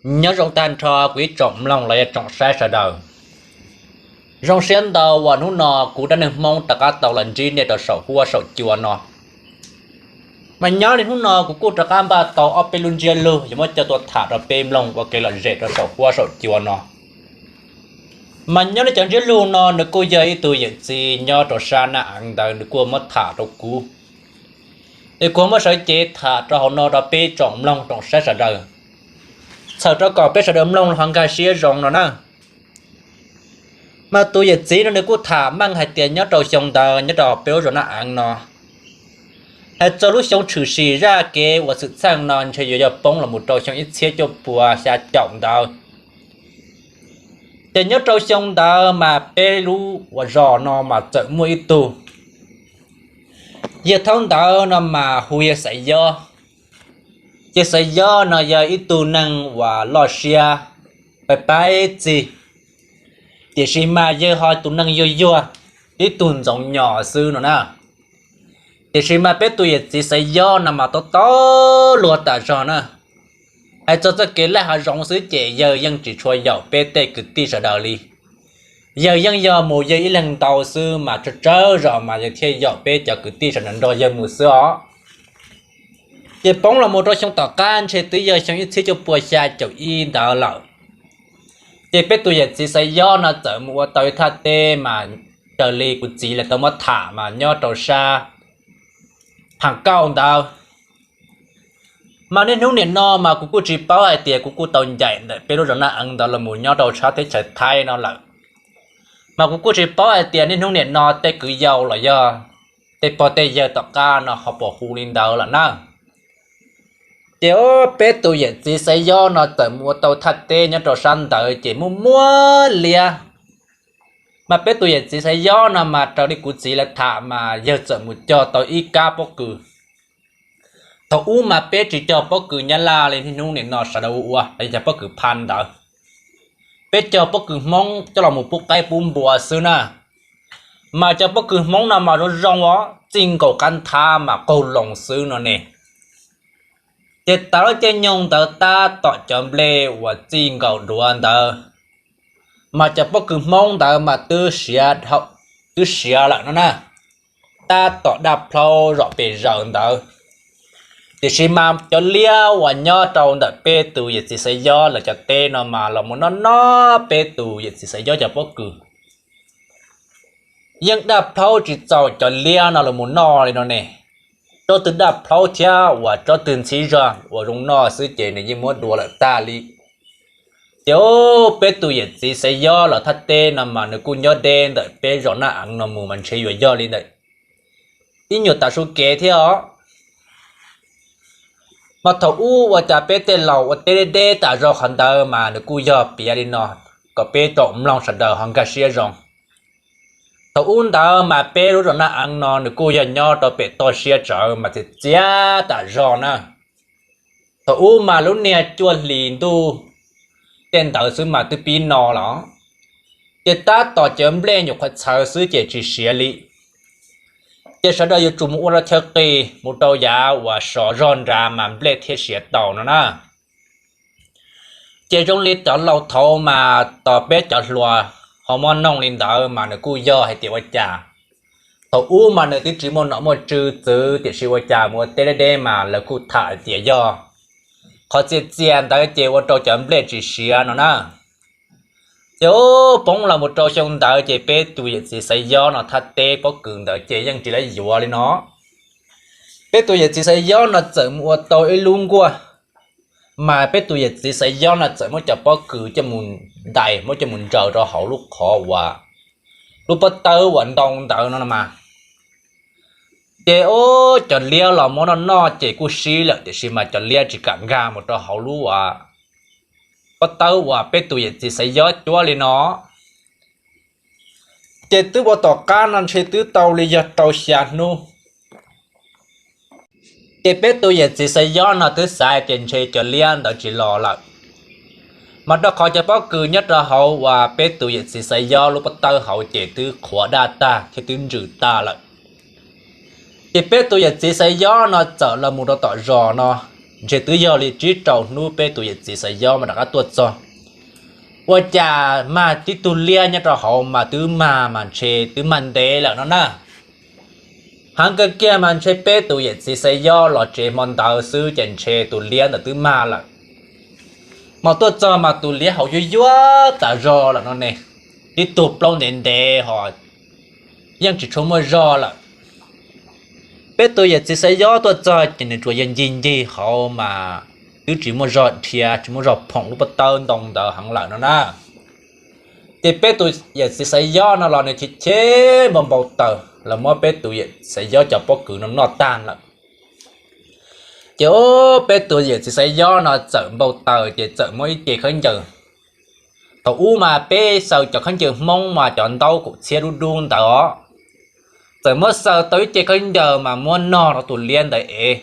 Nyob zoo tag nrho kuv ib tsoom mloog los yog tsoom saib sawv daws. Zoo siab ntau uas hnub no kuv dab neeg Hmoob rov qab tau los ntsib nej rau saum huab saum cua no. Mas nyob li hnub no kuv kuj rov qab npaj tau ob peb lub ntsiab lus yuav muab coj tuaj tham rau peb mloog ua kev lom zem rau saum huab saum cua no. Mas nyob li cov ntsiab lus no nws kuj yog ib tug yawm txiv nyob rau sab Naj Eev ntawd nws kuj muab tham rau kuv, es kuv muab sawv cev tham rau hauv no rau peb tsoom mloog tsoom saib sawv daws, txhawm rau kom peb sawv daws mloog ho nkag siab zoo no na. Mas tus yawm txiv no nws kuj tham meej hais tias nyob rau xyoo ntawd nyob rau peb lub zos Naj Eev no, hais txog lub xyoo tshwm sim zaj kev uas xwm txheej no ntshe yuav yog poob los mus rau xyoo ib txhiab cuaj puas xya caum ntawd. Ces nyob rau xyoo ntawd mas peb lub uas zos no mas txawm muaj ib tug yawg thaub ntawd no mas hu yawg Xaiv Yob. Ces Xaiv Yob no yog ib tug neeg uas loj siab, pab pab txig, tiam sis mas yawg ho tus neeg yuag yuag, ib tug ntxoov nyos xwb no na. Tiam sis mas peb tus yawm txiv Xaiv Yob no mas tau tau luag tas zog na. Hais txog txoj kev laij hav zoov xwb ces yawg yeej tsis tshua yaum peb tej kwv tij sawv daws li. Yawg yeej yog mus yawg ib leeg ntau xwb mas tsawg tsawg zaus mas yawg thiaj yaum peb cov kwv tij sawv daws nrog yawg mus xwb os. Ces poob los mus rau xyoo tom qab ntshe twb yog xyoo ib txhiab cuaj puas xya caum ib ntawd lawm. Ces peb tus yawm txiv Xaiv Yob no txawm mus ua tau ib thaj teb mas raws li kuv txiv lawv tau muab tham mas nyob rau sab Pham Kauj ntawd. Mas niaj hnub nim no mas kuv kuj tsis paub hais tias kuv kuj tau ncaim ntawm peb lub zos Naj Eev ntawd los mus nyob rau sab teb chaws Thaib no lawm. Mas kuv kuj tsis paub hais tias niaj hnub nim no tej kwv yau los yog tej pog tej yawg tom qab no ho puas hu li ntawd lawm na. Ces peb tus yawm txiv Xaiv Yob no txawm mus ua tau thaj teb nyob rau sab ntawd ces muaj muaj liab. Mas peb tus yawm txiv Xaiv Yob no mas raws li kuv txiv lawv tham mas yawg txawm mus cog tau ib kab pob kws. Thaum ub mas peb tsis cog pob kws Nyab Laj li niaj hnub nim no sawv daws ua ua los yog cov pob kws phaj ntawd. Peb cog pob kws Hmoob coj los mus pub qaib pub npua xwb na. Mas cov pob kws Hmoob no mas zoo zoo os, txij nkaus qab nthab mas qaug loo xwb no ne. Ces tav lub caij nyoog ntawd tab tom cov nplej uas txij nkaus duav ntawd, mas cov pob kws Hmoob ntawd mas twb siav, twb siav lawm no na. Tab tom daj plhaub zom pes zaws ntawd. Tiam sis mas cov liab uas nyob rau ntawm peb tus yawm txiv Xaiv Yob lawv cov teb no mas los mus noj noj peb tus yawm txiv Xaiv Yob cov pob kws. Yeej daj plhaub tsis txaus cov liab no los mus noj li no ne. Tsob twg daj plhaub thiab uas tsob twg ntxhib zog uas zoo noj xwb ces nws yeej muab dua lawm tag li. Ces peb tus yawm txiv Xaiv Yob los thaj teb no mas nws kuj nyob deb ntawm peb zos Naj Eev no mus mas ntshe yuav yog li ntawm ib nyuag tav su kev thiab os. Mas thaum ub ua cas peb tej laus ua teb deb deb tas zog qhov ntawd mas nws kuj yog piav li no kom peb tsoom mloog sawv daws ho nkag siab zoo. Thaum ub ntawd mas peb lub zos Naj Eev no nws kuj yog nyob rau pem toj siab tsawv mas txias txias tas zog na. Thaum ub mas lub niag cuaj hlis ntuj tej ntawd xwb mas twb pib no los, ces tab tom cov nplej nyuam qhuav txhawv xwb ces tsis siav li. Ces sawv daws yuav tsum mus ua rau chaw qis mus rau yav uas sov zog nrad mas nplej thiaj siav tau no na. Ces zoo li cov laus thaud mas tos peb cov hluas ho muab noog li ntawd mas nws kuj yog hais tias ua cas. Thaum ub mas nws twb tsis muaj nom muaj tswv txwv tiam sis ua cas mus ua teb deb deb mas lawv kuj tham hais tias yog qhov txias txias ntawd ces ua rau cov nplej tsis siav no na. Ces poob los mus rau xyoo ntawd ces peb tus yawm txiv Xaiv Yob no thaj teb pob kws ntawd ces yeej tsis lab yuav li no. Peb tus yawm txiv Xaiv Yob no txawm mus ua tau ib lub nkuaj, mas peb tus yawm txiv Xaiv Yob no txawm muab cov pob kws coj mus ntais, muab coj mus ntsaws rau hauv lub qhov uas lub pob tawb uas ntoo ntawd no mas. Ces cov liab los muab noj noj ces kuj sib lawm tiam sis mas cov liab tsis kam nkag mus rau hauv lub uas pob tawb uas peb tus yawm txiv Xaiv Yob cuab li no. Ces twb ua tom qab no ntshe twb tau li yog rau xya hnub. Ces peb tus yawm txiv Xaiv Yob no twb xav tias ntshe cov liab ntawd tsis los lawm, mas rau qhov cov pob kws nyob rau hauv uas peb tus yawm txiv Xaiv Yob lub pob tawb hauv ces twb qhuav daj tag thiab twb ntsws tag lawm. Ces peb tus yawm txiv Xaiv Yob no txawm los mus rau tom zos no, ntshe twb yog li tsib rau hnub peb tus yawm txiv Xaiv Yob mas rov qab tuaj txog. Ua cas mag tib tug liab nyob rau hauv mas twb mag mas ntshe twb mag ntev lawm no na. Heev kawg kiag mas ntshe peb tus yawm txiv Xaiv Yob los tsev hmo ntawd xwb ces ntshe tus liab ntawd twb mag lawm. Mas tuaj txog mas tus liab hauv yuag yuag tas zog lawm no ne, tib tug plaub ntev ntev ho yeej tsis tshua muaj zog lawm. Peb tus yawm txiv Xaiv Yob tuaj txog ces nws tsuas yog ncig ncig hauv mas twb tsis muaj zog dhia, tsis muaj zog phoom lub pob tawb ntoo ntawd heev lawm no na. Ces peb tus yawm txiv Xaiv Yob no los nws chim cheb npau npau taws los muab peb tus yawm txiv Xaiv Yob cov pob kws no noj tag lawm. Ces peb tus yawm txiv Xaiv Yob no txawm npau taws ces txawm muab ib ce khaub ncaws, thaum ub mas peb xaws cov khaub ncaws Hmoob mas cov ntaub kaum txhiab dub dub ntawd os, txawm muab xaws tau ib ce khaub ncaws mas muab nog rau tus liab ntawd ev.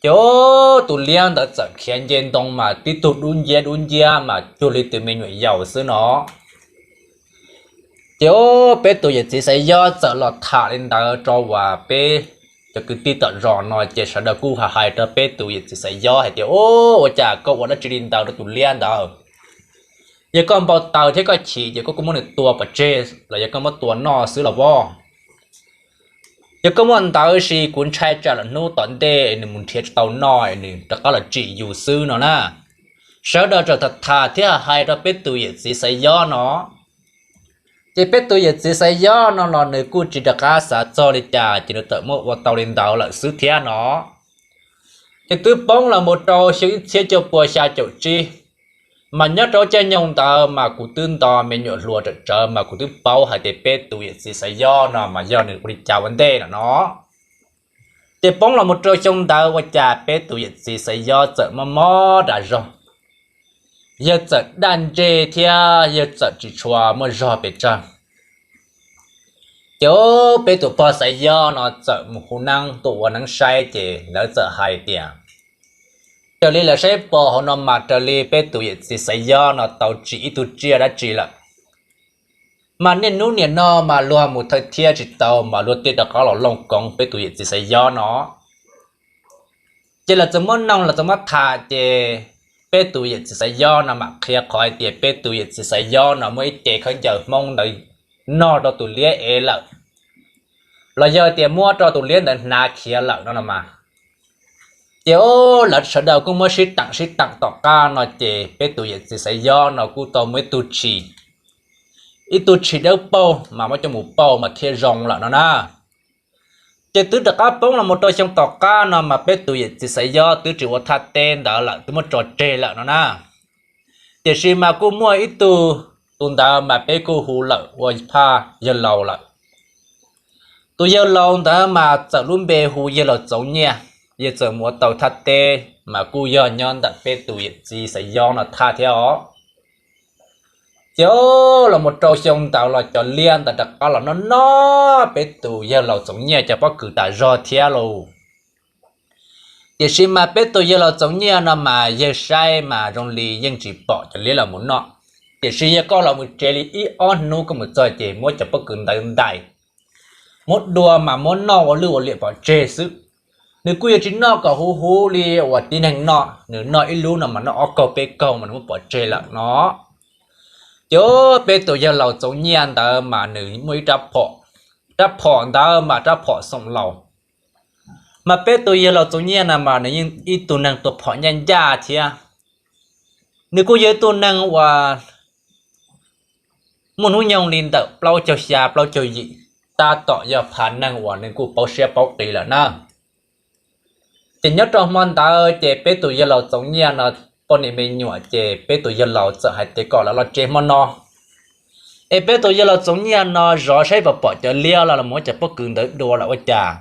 Ces tus liab ntawd txawm khiav nce ntoo mas tib tug dub nciab dub nciab mas cuag li tus me nyuam yaus xwb no. Ces peb tus yawm txiv Xaiv Yob txawm los tham li ntawd rau uas peb cov kwv tij tom zos no ces sawv daws kuj hais hais rau peb tus yawm txiv Xaiv Yob hais tias, Ua cas koj ua dab tsi li ntawd rau tus liab ntawd? Yog koj npau taws thiab koj chim ces koj kuj muab nws tua pov tseg los yog koj muab tua noj xwb los pob? Yog koj muaj ntawv sis kuv ntshai tsam lwm hnub tom ntej nws mus nrhiav tsis tau noj nws rov qab los tsim yus xwb no na. Sawv daws txawm tham tham thiab hais rau peb tus yawm txiv Xaiv Yob no. Ces peb tus yawm txiv Xaiv Yob no los nws kuj tsis rov qab xav txog li cas ces nws txawm muab ua tau li ntawd lawm xwb thiab no. Ces twb poob los mus rau xyoo ib txhiab cuaj pua xya caum tsib, mas nyob rau caij nyoog ntawd mas kuv twb nto me nyuam hluas ram tsawv mas kuv twb paub hais tias peb tus yawm txiv Xaiv Yob no mas yog nws ua li cas ua ntej lawm no. Ces poob los mus rau xyoo ntawd ua cas peb tus yawm txiv Xaiv Yob txawm mob mob dag zog, yawg txawm daj ntseg thiab yawg txawm tsis tshua muaj zog pes tsawg. Ces peb tus pog Xaiv Yob no txawm mus hu neeb tuaj ua neeb saib ces lawv txawm hais tias, raws li lawv saib pom hauv no mas raws li peb tus yawm txiv Xaiv Yob no tau tsim ib tug tsiaj dab tsi lawm, mas niaj hnub nim no mas luag mus thawj thiab tsis tau mas luag thiaj rov qab los looj koov peb tus yawm txiv Xaiv Yob no. Ces lawv txawm muab noog lawv txawm muab tham ces peb tus yawm txiv Xaiv Yob no mam qhia qhov hais tias peb tus yawm txiv Xaiv Yob no muab ib ce khaub ncaws Hmoob ntawd nog rau tus liab ev lawm, los yog tias muab rau tus liab ntawd hnav khiav lawm no no mas. Ces lawv sawv daws kuj muab sib teem sib teem tom qab no ces peb tus yawm txiv Xaiv Yob no kuj tau muaj ib tug tshis, ib tug tshis dawb paug mas muab coj mus pauj mas thiaj zoo lawm no na. Ces twb rov qab poob los mus rau xyoo tom qab no mas peb tus yawm txiv Xaiv Yob twb tsis ua thaj teb ntawd lawm, twb muab tso tseg lawm no na. Tiam sis mas kuj muaj ib tug, tus ntawd mas peb kuj hu lawm ua phaj yawg laus lawm. Tus yawg laus ntawd mas txawm lub npe hu yawg laus Txoov Nyiaj, yawg txawm mus ua tau thaj teb mas kuj yog nyob ntawm peb tus yawm txiv Xaiv Yob no thaj thiab os. Ces los mus rau xyoo ntawd los cov liab ntawd rov qab los noj noj peb tus yawg laus Txoov Nyiaj cov pob kws tas zog thiab lauj. Tiam sis mas peb tus yawg laus Txoov Nyiaj no mas yawg saib mas zoo li yeej tsis pom cov liab los mus noj. Tiam sis yog koj los mus tsev li ib ob hnub koj mus txog ces muab cov pob kws ntawd ntais, muab dua mas muab noj ua lwj ua liam pov tseg xwb. Nws kuj yuav tsis noj kom huv huv li uas tib neeg noj, nws noj ib lub no mas noj ob kaug peb kaug mas nws muab pov tseg lawm no. Ces peb tus yawg laus Txoov Nyiaj ntawd mas nws muaj ib rab phom, rab phom ntawd mas rab phom xoom laus. Mas peb tus yawg laus Txoov Nyiaj no mas nws yeej ib tug neeg tua phom ncaj ncaj thiab. Nws kuj yog ib tug neeg uas muaj hnub nyoog li ntawm plaub caug xya plaub caug yim, tab tom yog phav neeg uas nws kuj paub siab paub qis lawm na. Ces nyob rau hmo ntawd ces peb tus yawg laus Txoov Nyiaj no poj niam me nyuam ces peb tus yawg laus txawm hais tias kom lawv los tsev hmo no, es peb tus yawg laus Txoov Nyiaj no zov saib puas pom cov liab los los muab cov pob kws ntawd dua lawm ua cas.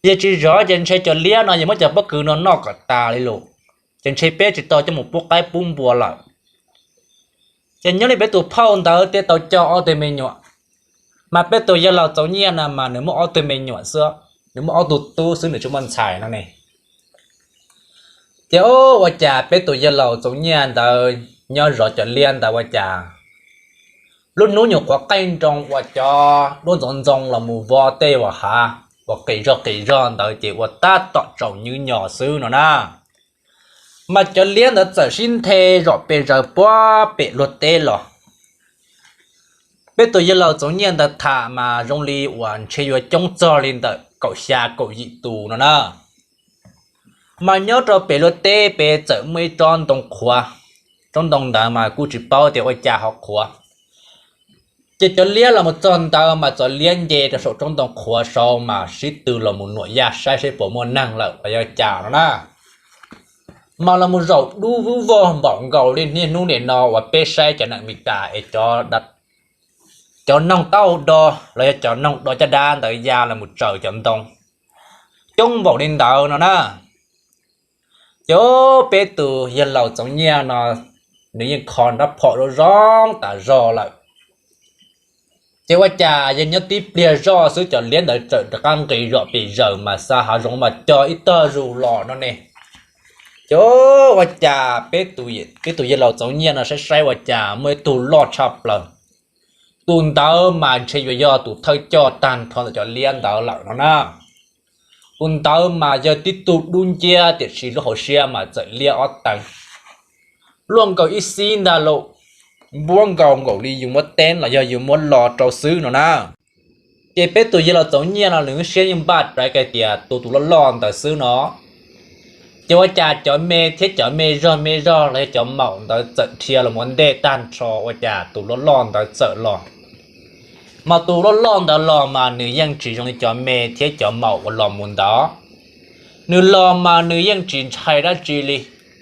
Yog tsis zov ces ntshe cov liab no yuav muab cov pob kws no noj kom tas li lawm, ces ntshe peb tsis tau coj mus pub qaib pub npua lawm. Ces nyob li peb tus phauj ntawd thiaj tau coj ob tug me nyuam, mas peb tus yawg laus Txoov Nyiaj no mas nws muaj ob tug me nyuam xwb, nws muaj ob tug tub xwb nws tsis muaj ntxhais no ne. Ces ua cas peb tus yawg laus Txoov Nyiaj ntawd nyob zov cov liab ntawd ua cas lub hnub nyuam qhuav qaij nroo uas cov duab ntxoov ntxoo los mus vov tej uas hav, uas qis zog qis zog ntawd ces ua tab tom tsaus nyub nyos xwb no na. Mas cov liab ntawd txawm sib nthe zom pes zaws puag pem luag teb los. Peb tus yawg laus Txoov Nyiaj ntawd tham mas zoo li uas ntshe yuav coob txog li ntawm kaum xya kaum yim tus no na. Mas nyob rau pem luag teb pem txawm muaj ib tsob ntoo qhuav. Tsob ntoo ntawd mas kuj tsis paub tias ua cas ho qhuav. Ces cov liab los mus txog ntawd mas txawm liab nce rau saum tsob ntoo qhuav saud mas sib tw los mus nuam yaj saib seb puas muaj neeg lawm los yog cas no na. Mas los mus zaum dub vwb vog npaum nkaus li niaj hnub nim no uas peb saib cov neeg Amelikas es cov noog taub hau do los yog cov noog do caj dab ntawd ya los mus tsaws cov ntoo coob npaum li ntawd no na. Ces peb tus yawg laus Txoov Nyiaj no nws yeej kho rab phom zoo zoo tas zog lawm. Ces ua cas yog nyob tib pliag zoj xwb cov liab ntawd txawm rov qab nqis zom pes zaws mas xa hav zoov mas co ib tog zus los no ne. Ces ua cas peb tus yawg laus Txoov Nyiaj no saib saib ua cas muaj ib tug loj tshaj plaws. Tus ntawd mas ntshe yuav yog tus thawj coj tag nrho ntawm cov liab ntawd lawm no na. Tus ntawd mas yog tib tug dub nciab tiam sis lub hauv siab mas txawm liab ob teev, luaj nkaus ib xib ntag lauj, npuab nkaus nkaus li yus muab teeb los yog yus muab lo rau xwb no na. Ces peb tus yawg laus Txoov Nyiaj no nws siab yeej npaj rawv hais tias tus tus loj loj ntawd xwb no. Ces ua cas cov me thiab cov me zog me zog los yog cov maum ntawd txawm dhia los ua ntej tag nrho ua cas tus loj loj ntawd txawm los. Mas tus loj loj ntawd los mas nws yeej tsis zoo li cov me thiab cov maum uas los mus ntawd. Nws los mas nws yeej tsis ntshai dab tsi li,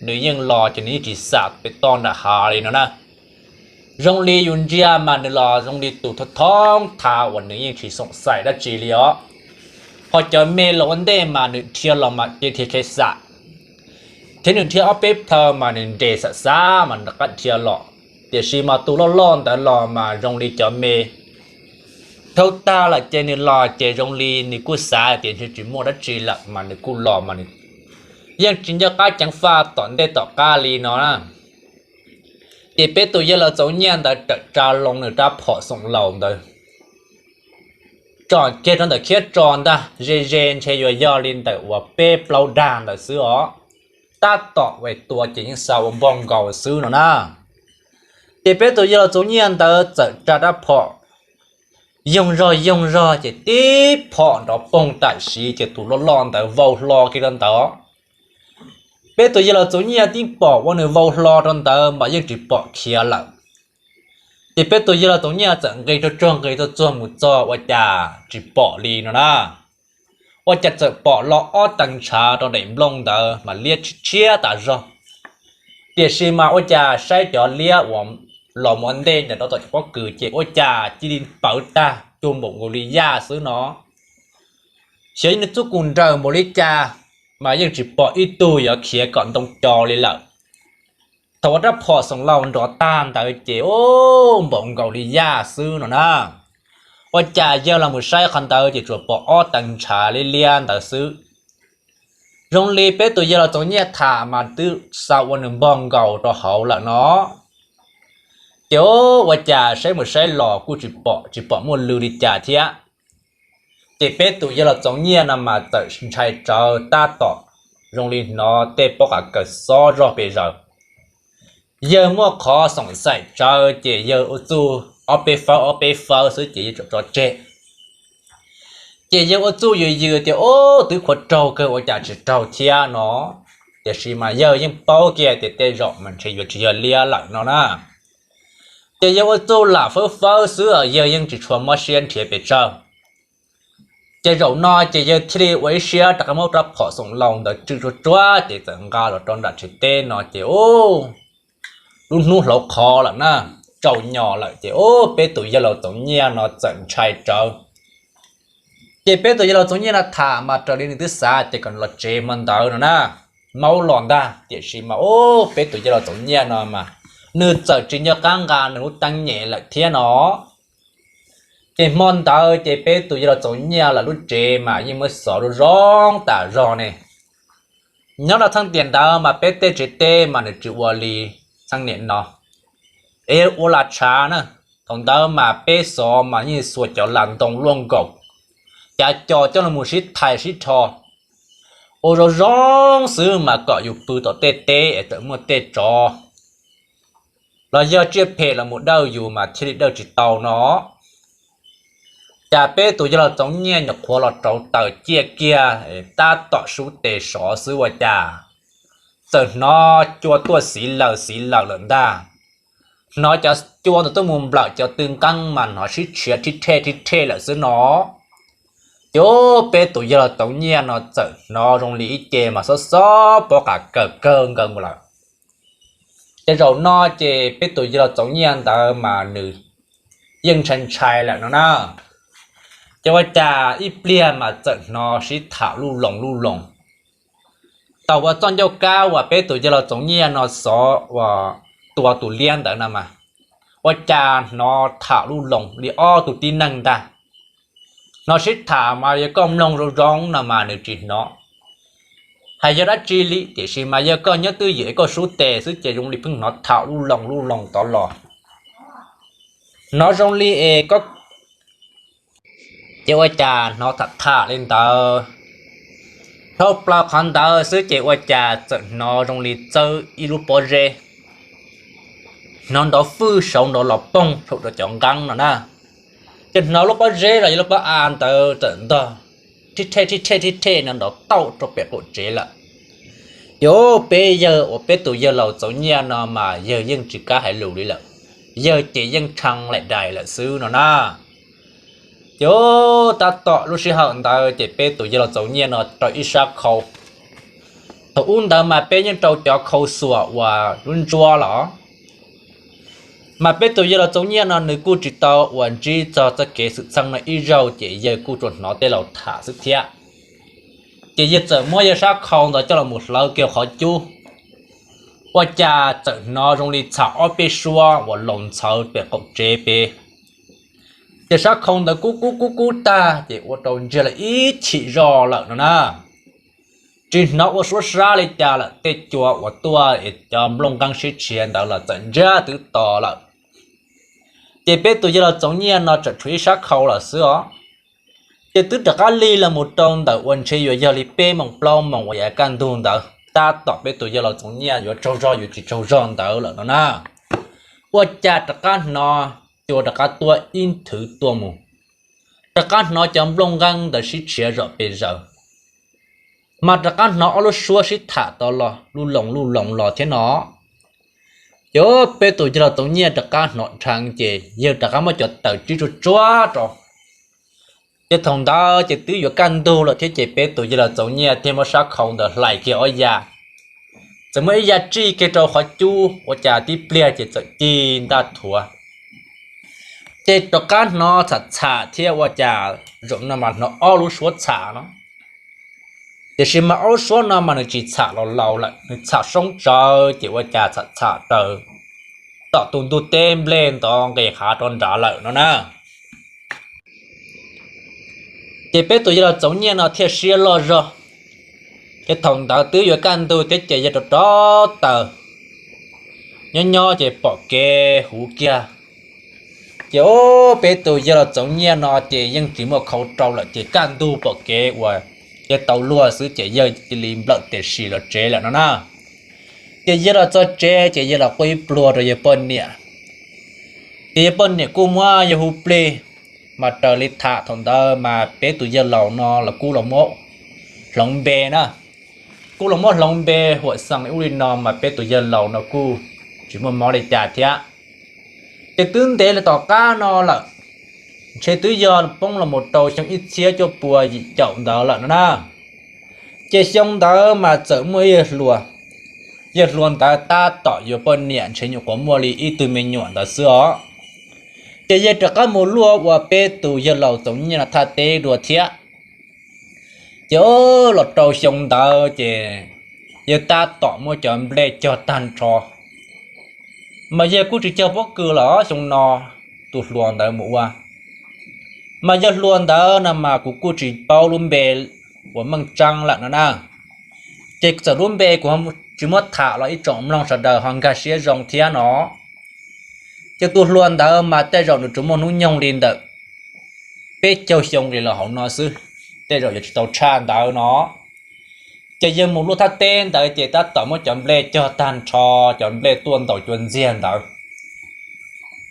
nws yeej los ces nws yeej tsis xam pem toj nram hav li no na. Zoo li yus ntsia mas nws los zoo li tus thoob thoob thav uas nws yeej tsis xoom xaim dab tsi li os. Ho cov me los ua ntej mas nws dhia los mas cia dhia khe xam, thiab nws dhia ob peb plhaw mas nws nres xam xav mas nws rov qab dhia los. Tiam sis mas tus loj loj ntawd los mas zoo li cov me dhau tag lawm ces nws los ces zoo li nws kuj xav tias ntshe tsis muaj dab tsi lawm mas nws kuj los mas nws yeej tsis nco qab ceev faj tom ntej tom qab li no na. Ces peb tus yawg laus Txoov Nyiaj ntawd tawm tsa loo nws rab phom xoom laus ntawd tsom kiag rau ntawm khiab tso ntag, ze ze ntshe yuav yog li ntawm uas peb plaub dag ntawd xwb os. Tab tom ua tua ces yeej xa ua npog nkaus xwb no na. Ces peb tus yawg laus Txoov Nyiaj ntawd txawm tsa rab phom yoog zog yoog zog ces tib phom nrov poog tam sim ces tus loj loj ntawd vau hlo kiag rau ntawd. Peb tus yawg laus Txoov Nyiaj tib pom ua nws vau hlo rau ntawd mas yeej tsis pom khiav lawm. Ces peb tus yawg laus Txoov Nyiaj txawm nqis tsuag tsuag nqis tsuag tsuag mus txog ua cas tsis pom li no na. Ua cas txawm pom lo ob teev ntshav rau daim nplooj ntawd mas liab tshiab tshiab tas zog. Tiam sis mas ua cas saib cov liab uas los mus ua ntej ntawm rau tom cov pob kws ces ua cas cia li pawv tag cuag npaum nkaus li yaj xwb no. Xyov nws txuj kus nrawm npaum li cas mas yeej tsis pom ib tug yuav khiav kom ntoo co li lawm. Thaum uas rab phom xoom laus nrov tag ntawd ces ub npaum nkaus li yaj xwb no na. Ua cas yawg los mus saib qhov ntawd ces tsuas pom ob teev ntshav liab liab ntawd xwb. Zoo li peb tus yawg laus Txoov Nyiaj tham mas twb xa ua nws npog nkaus rau hauv lawm no. Ces ua cas saib mus saib los kuj tsis pom, tsis pom muaj lw li cas thiab. Ces peb tus yawg laus Txoov Nyiaj no mas txawm ntshai tsawv tab tom zoo li hnov tej pob qa kaws xob zog pes zaws. Yawg muaj qhov xoom xaim tsawv ces yawg ua txuj ob peb fawb ob peb fawb xwb ces yawg tso tseg. Ces yawg ua txuj yws yws tias ub twb khuav raug kawg ua cas tsis raug thiab no. Tiam sis mas yawg yeej paub kiag tias tej zaum mas ntshe yuav tsis yog liab lawm no na. Ces yawg ua txuj lam fawb fawb xwb yawg yeej tsis tshua mob siab nrhiav pes tsawg. Ces zaum no ces yawg thiaj li ua ib siab rov qab muab rab phom xoom laus ntawd tswj tsuag tsuag ces txawm nqa los rau nram tsev teb no ces ub, lub hnub hlauv qhov lawm na, tsaus nyos lawm ces ub peb tus yawg laus Txoov Nyiaj no txawm ntshai tsawv. Ces peb tus yawg laus Txoov Nyiaj no tham mas raws li nws twb xav ces kom nws los tsev hmo ntawd no na, maub los ntag. Tiam sis mas ub peb tus yawg laus Txoov Nyiaj no mas nws txawm tsis nco qab nqa nws lub teeb nyem lawm thiab no. Ces hmo ntawd ces peb tus yawg laus Txoov Nyiaj lawv lub tsev mas yeej muab xov zoo zoo tas zog ne. Nyob rau thaj tiam ntawd mas peb tej tsev teb mas nws tsis ua li thaj niam no, es ua las tshav na. Thaum ntawd mas peb xov mas yeej xuas cov las ntoo luaj nkaus, cav co coj los sib thais sib rho ua zoo zoo xwb mas kom yus pw tom tej teb es txawm muaj tej tsov los yog tsiaj phem los mus dawj yus mas thiaj li dawj tsis tau no. Cas peb tus yawg laus Txoov Nyiaj nyuam qhuav los rauv taws ciaj kiag tab tom sub tes sov xwb ua cas txawm hnov cua tuaj xiv lawm xiv lawm lawm ntag. Hnov cov cua ntawd tuaj mus nplawm cov tw nqeeb mas hnov sib tshiav thib thej thib thej lawm xwb no. Ces peb tus yawg laus Txoov Nyiaj no txawm hnov zoo li ib ce mas xob xob pob qa kawg kawg nkaus mus lawm. Ces zaum no ces peb tus yawg laus Txoov Nyiaj ntawd mas nws yeej ntshai ntshai lawm no na. Ces ua cas ib pliag mas txawm hnov sib tham luj loos luj loos. Thaum uas txoj ncauj kab uas peb tus yawg laus Txoov Nyiaj no xov uas tua tus liab ntawd no mas, ua cas hnov tham luj loos li ob tug tib neeg ntag. Hnov sib tham mas yog koj mloog zoo zoo no mas nws tsis hnov hais yog dab tsi li, tiam sis mas yog koj nyob twj ywm es koj sub tes xwb ces zoo li pheej hnov tham luj loos luj loos tod los. Hnov zoo li es koj, ces ua cas hnov tham tham li ntawd. Dhau plaws qhov ntawd xwb ces ua cas txawm hnov zoo li txawb ib lub pob zeb, hnov nrov fwj saud nrov los poog rau cov nqeeb no na. Ces hnov lub pob zeb los yog lub pob av ntawd txawm ntog thib thej thib thej thib thej no nrov tauj rau pem qaum tsev lawm. Ces peb yawg uas peb tus yawg laus Txoov Nyiaj no mas yawg yeej tsis kam hais lus li lawm, yawg ces yeej tshee laim dais lawm xwb no na. Ces tab tom lub sij hawm ntawd ces peb tus yawg laus Txoov Nyiaj no raws ib sab khau. Thaum ub ntawd mas peb yeej rau cov khau xuas uas lub ntsuab los, mas peb tus yawg laus Txoov Nyiaj no nws kuj tsis tau uas ntsib txog txoj kev xwm txheej no ib zaug ces yawg kuj tsuas hnov tej laus tham xwb thiab. Ces yawg txawm muab yawg sab khau ntawd coj los mus hlawv kiag qhov cub, ua cas txawm hnov zoo li txham ob peb suab uas laus ntxhawv pem qaum tsev pem. Ces sab khau ntawd kub kub kub kub tag ces ua rau ntsiag lawm ib chim zog lawm no na. Tsis hnov ua suab sab li cas lawm, tej cua uas tuaj es cov nplooj nqeeb sib tshiav ntawd los txawm ntsiag twb to lawm. Ces peb tus yawg laus Txoov Nyiaj no tseem tshuav ib sab khau lawm xwb os. Ces twb rov qab lig los mus rau ntawm uas ntshe yuav yog li peb moos plaub moos uas yav kaj ntug ntawd tab tom peb tus yawg laus Txoov Nyiaj yuav tsaug zog yuav tsis tsaug zog ntawd lawm no na. Ua cas rov qab hnov cua rov qab tuaj ib nthwv tuaj mus, rov qab hnov cov nplooj nqeeb ntawd sib tshiav zom pes zaws, mas rov qab hnov ob lub suab sib tham tod los luj loos luj loos los thiab no. Ces peb tus yawg laus Txoov Nyiaj rov qab hnov dheev ces yawg rov qab muab cov taws tsib tsuag tsuag rau. Ces thaum ntawd ces twb yuav kaj ntug lawm thiab ces peb tus yawg laus Txoov Nyiaj thiaj muab sab khau ntawd hlais kiag ob ya, txawm muab ib ya tsij kiag rau qhov cub ua cas tib pliag ces txawm ci ntaj thuav. Ces rov qab hnov txham txham thiab ua cas zaum no mas hnov ob lub suab txham no. Tiam sis mas ob lub suab no mas nws tsis txham los laus lawm, nws txham soob tsawv ces ua cas txham txham raws tom tus ntug teb nplej ntov nqis hav rov nrad lawm no na. Ces peb tus yawg laus Txoov Nyiaj no thiaj siab loj zog. Ces thaum ntawd twb yuav kaj ntug thiab ces yawg rov rov taws, nyob nyob ces pom kev huv kiag. Ces peb tus yawg laus Txoov Nyiaj no ces yeej tsis muaj khau rau lawm ces kaj ntug pom kev uas yawg tau luag xwb ces yawg cia li nplawm tes sim los tsev lawm no na. Ces yawg los txog tsev ces yawg los quaj ib pluag rau yawg poj niam. Ces yawg poj niam kuj muab yawg hu plig, mas raws li tham thaum ntawd mas peb tus yawg laus no los kuj los muab hloov npe na, kuj los muab hloov npe huam xeem ub li no mas peb tus yawg laus no kuj tsis muaj mob li cas thiab. Ces twb ntev li tom qab no lawm, ntshe twb yog poob los mus rau xyoo ib txhiab cuaj pua yim caum ntawd lawm no na. Ces xyoo ntawd mas txawm muaj ib yawg hluas, yawg hluas ntawd tab tom yuav poj niam ntshe nyuam qhuav muaj li ib tug me nyuam ntawd xwb os. Ces yawg rov qab mus luaj ua peb tus yawg laus Txoov Nyiaj no thaj teb dua thiab. Ces los rau xyoo ntawd ces yawg tab tom muab cov nplej cog tag nrho, mas yawg kuj tsis cog pob kws los xyoo no tus hluas ntawd mus ua. Mas yawg hluas ntawd no mas kuv kuj tsis paub lub npe uas meej tseeb lawm no na. Ces txawm lub npe kuv tsis muab tham los ib tsoom mloog sawv daws ho nkag siab zoo thiab no. Ces tus hluas ntawd mas tej zaum nws tsuas muaj hnub nyoog li ntawm peb caug xyoo li los hauv no xwb, tej zaum yuav tsis tau tshaj ntawd no. Ces yawg mus luaj thaj teb ntawd ces tab tom muab cov nplej cog tag nrho, cov nplej tuaj ntaus cua ntxiag ntawd.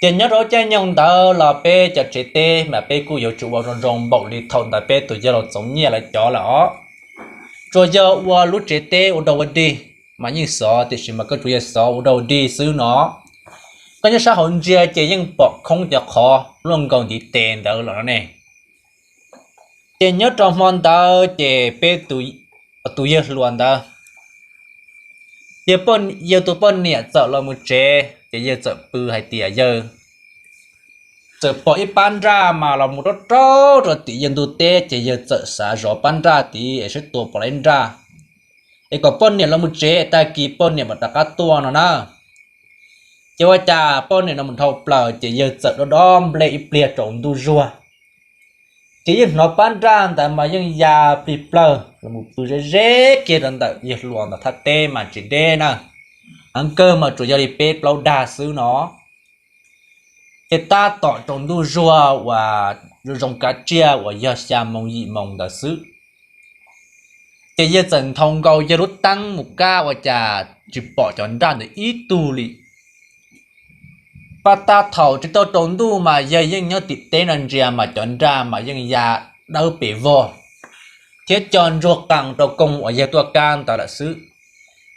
Ces nyob rau caij nyoog ntawd los peb cov tsev teb mas peb kuj yuav tsum ua zoo zoo npaum li thaum ntawd peb tus yawg laus Txoov Nyiaj lawv cov lawm os. Tsuas yog ua lub tsev teb ua dog ua dig mas yeej xov, tiam sis mas koj tsuas yog xov ua dog ua dig xwb no. Koj nyob sab hauv ntsia ces yeej pom khoob cov qhov luaj nkaus ntiv tes ntawd lawm no ne. Ces nyob rau hmo ntawd ces peb tus yawg hluas ntawd, yawg tus poj niam txawm los mus tsev ces yawg txawm pw hais tias yawg txawm pom ib pab nraj mas los mus rau rau rau tim yawg ntug teb ces yawg txawm xav zov pab nraj tid es saib tua pom lawm nraj. Es kom poj niam los mus tsev tag kis poj niam mam rov qab tuaj no na. Ces ua cas poj niam no mus dhau plaws ces yawg txawm dob dob nplej ib pliag rau ntuj zuag. Ces yeej hnov pab nraj ntawd mas yeej ya plig plawg los mus pw ze ze kiag rau ntawm yawg hluas ntawd thaj teb mas tsis deb na, heev kawg mas tsuas yog li peb plaub dag xwb no. Ces tab tom rau ntuj zuag uas zoo kav tsiaj uas yog xya moo yim moo ntawd xwb. Ces yawg txawm nthau nkaus yawg lub teeb mus kab ua cas tsis pom cov nraj ntawd ib tug li. Pab tab thaum tsis tau tsaus ntuj mas yawg yeej nyob tim teb no ntsia mas cov nraj mas yeej ya dawb pes vog thiab co ntsuag qees rau koog uas yawg tuaj kab ntawd lawm xwb.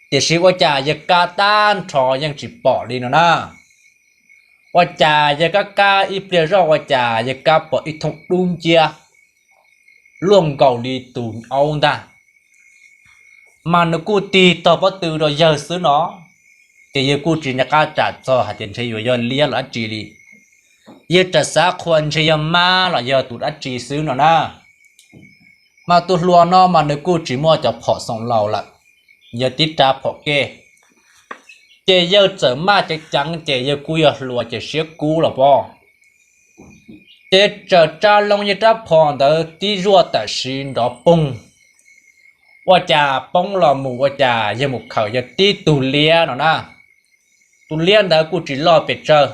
Tiam sis ua cas yawg kab tag nrho yeej tsis pom li no na. Ua cas yawg kab kab ib pliag zoj ua cas yawg kab pom ib thooj dub nciab luaj nkaus li tus aub ntag. Mas nws kuj tig tog pob tw rau yawg xwb no. Ces yawg kuj tsis nco qab tsam txog hais tias ntshe yuav yog liab los dab tsi li. Yawg tsam xav qhuas ntshe yog mab los yog tus dab tsi xwb no na. Mas tus hluas no mas nws kuj tsis muaj cov phom xoom laus lawm, yog tib rab phom kej. Ces yawg txawm maj ceev ceev ces yawg kuj yog hluas ces siab kub los pob. Ces txawm tsa loo yawg rab phom ntawd tib zuaj tam sim nrov poog, ua cas poob los mus ua cas yawg mus khaws yog tib tug liab no na. Tus liab ntawd kuj tsis loj pes tsawg.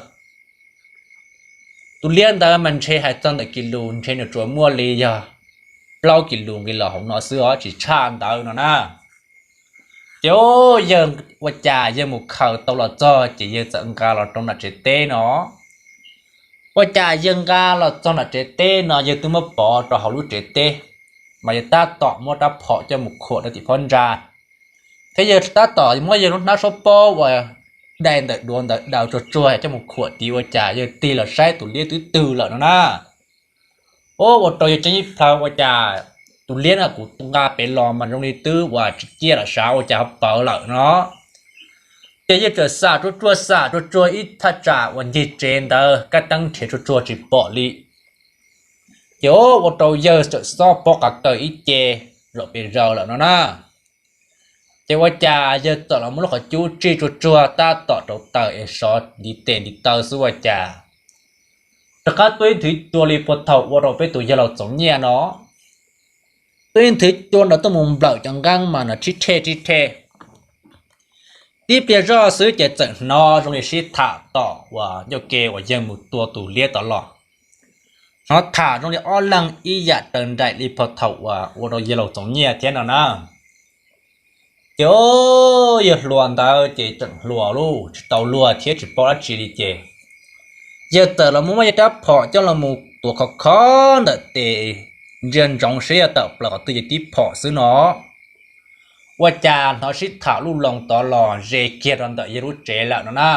Tus liab ntawd mas ntshe hais txog ntawm kis lus ntshe nws tsuas muaj li yog plaub kis lus nqis los hauv no xwb os, tsis tshaj ntawd no na. Ces yawg ua cas yawg mus khaws tau los txog ces yawg txawm nqa los rau nram tsev teb no. Ua cas yawg nqa los txog nram tsev teb no yawg twb muab pov rau hauv lub tsev teb, mas yawg tab tom muab rab phom coj mus khuam rau tim phab ntsa, thiab yawg tab tom muab yawg lub hnab suab pob uas dai ntawm duav ntawd daws tsuag tsuag coj mus khuam tid ua cas yawg tig los saib tus liab twb twg lawm no na. Ua rau yawg ceeb ib plhaw ua cas tus liab no kuv nqa pem los mas zoo li twb uas tsis ciaj lawm sav ua cas ho pawv lawm no. Ces yawg txawm xam tsuag tsuag xam tsuag tsuag ib thaj tsam uas ncig tsev ntawd kaj teeb nrhiav tsuag tsuag tsis pom li. Ces ua rau yawg txawm xob pob qav kaws ib ce zaum pes zaws lawm no na. Ces ua cas yawg txawm los muab lub qhov cub tsij tsuag tsuag tab tom rau taws es sov ntiv tes ntiv taw xwb ua cas rov qab tuaj ib nthwv cua li puag thaum ua rau peb tus yawg laus Txoov Nyiaj no. Tuaj ib nthwv cua nrov tuaj mus nplawm cov nqeeb mas nrov rhib rhej rhib rhej. Tib pliag zoj xwb ces txawm hnov zoo li sib tham tom uas ncauj ke uas yawg mus tua tus liab tod los. Hnov tham zoo li ob leeg ib yam raws nraim li puag thaum uas ua rau yawg laus Txoov Nyiaj thiab no na. Ces yawg hluas ntawd ces tseem hluas lauj, tsis tau luag thiab tsis paub dab tsi li ces yawg txawm los muab yawg rab phom coj los mus tuav khov khov ntawm tes, ntsia ntsoov seb yog tawm plaws qhov twg yawg tib phom xwb no. Ua cas hnov sib tham lub loo tod los ze kiag rau ntawm yawg lub tsev lawm no na.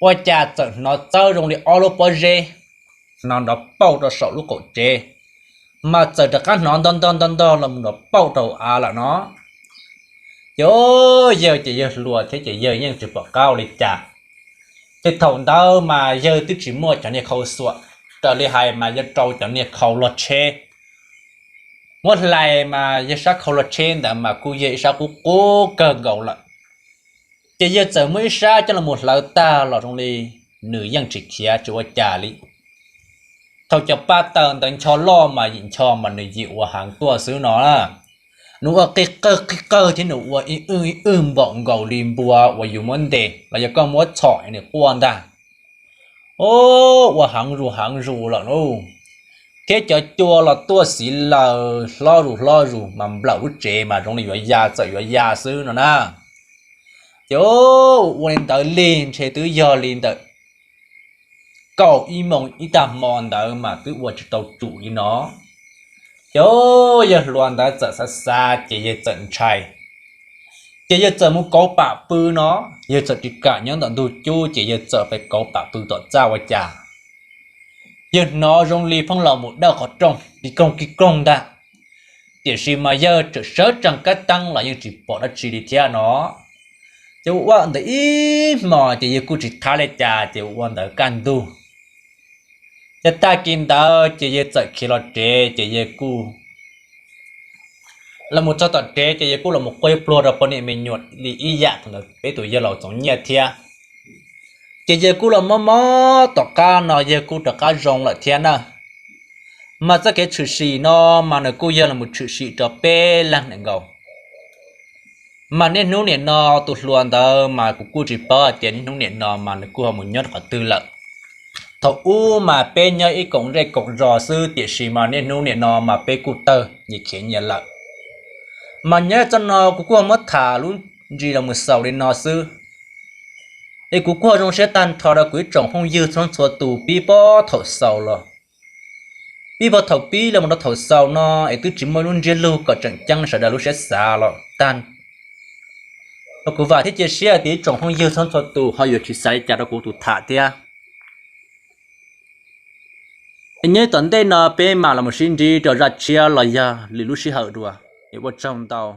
Ua cas txawm hnov txawb zoo li ob lub pob zeb hnov nrov pauj rau saum lub qaum tsev, mas txawm rov qab hnov ntog ntog ntog ntog los mus nrov pauj rau av lawm no. Ces yawg ces yawg hluas thiab ces yawg yeej tsis pom qab ua li cas. Ces thaum ntawd mas yawg twb tsis muaj cov niag khau xuam, raws li hais mas yawg rau cov niag khau log tsheb, muab hlais mas yawg sab khau log tsheb ntawd mas kuj yog ib sab qub qub kawg nkaus lawm. Ces yawg txawm muab ib sab coj los hlawv tag los zoo li nws yeej tsis khiav tsis ua cas li. Thaum cov paj taws ntawd ncho loj mas yim ncho mas nws yim ua heev tuaj xwb no. Nws ua qig qawg qig qawg thiab nws ua ib wj ib wj npaum nkaus li npua uas yus muab ntes los yog koj muab txhom nws quaj ntag. Ua heev zus heev zus lawm lauj. thiab cov cua los tuaj xiv laws hlob zus hlob zus mas nplawm lub tsev mas zoo li yuav ya txawm yuav ya xwb no na. Ces ua li ntawd li ntshe twb yog li ntawm kaum ib moos ib tag hmo ntawd mas twb ua tsis tau tsum li no. Ces yawg hluas ntawd txawm xav xav ces yawg txawm ntshai, ces yawg txawm mus kauv pam pw no. Yawg txawm tsis kam nyob ntawm ntug cub ces yawg txawm pem kauv pam pw tom txaj ua cas yawg hnov zoo li pheej los mus dawj qhov rooj ki koog ki koog ntag. Tiam sis mas yawg tseem sawv tsees kab teeb los yeej tsis pom dab tsi li thiab no. Ces ua ntawd ib hmos ces yawg kuj tsis thab li cas ces ua ntawd kaj ntug. Ces tag kis ntawd ces yawg txawm khiav los tsev ces yawg kuj los mus txog tom tsev ces yawg kuj los mus quaj ib pluag rau poj niam me nyuam li ib yam thaum ntawd peb tus yawg laus Txoov Nyiaj thiab. Ces yawg kuj los mob mob tom qab no yawg kuj rov qab zoo lawm thiab na. Mas txoj kev tshwm sim no mas nws kuj yog los mus tshwm sim rau peb leeg ntawm nkaus. Mas niaj hnub nim no tus hluas ntawd mas kuv kuj tsis paub hais tias niaj hnub nim no mas nws kuj ho mus nyob qhov twg lawm. Thaum ub mas peb nyob ib koom zej koom zos xwb tiam sis mas niaj hnub nim no mas peb kuj tawg nyias khiav nyias lawm. Mas nyob txoj no kuv kuj ho muab tham lub ntsis los mus xaus li no xwb. Es kuv kuj ho zoo siab tag nrho rau kuv ib tsoom phooj ywg txhua txhua tus pib puag thaum xaus los pib puag thaum pib los mus rau thaum xaus no es twb tsis muaj lub ntsiab lus kom tseem ceeb sawv daws lub siab xav los tag. Kuv vam thiab cia siab tias ib tsoom phooj ywg txhua txhua tus ho yuav tsis xav li cas rau kuv tus tham thiab. Es nyob tom ntej no peb mam los mus sib ntsib rau zaj tshiab los yog lwm lub sij hawm dua. Es ua tsaug ntau.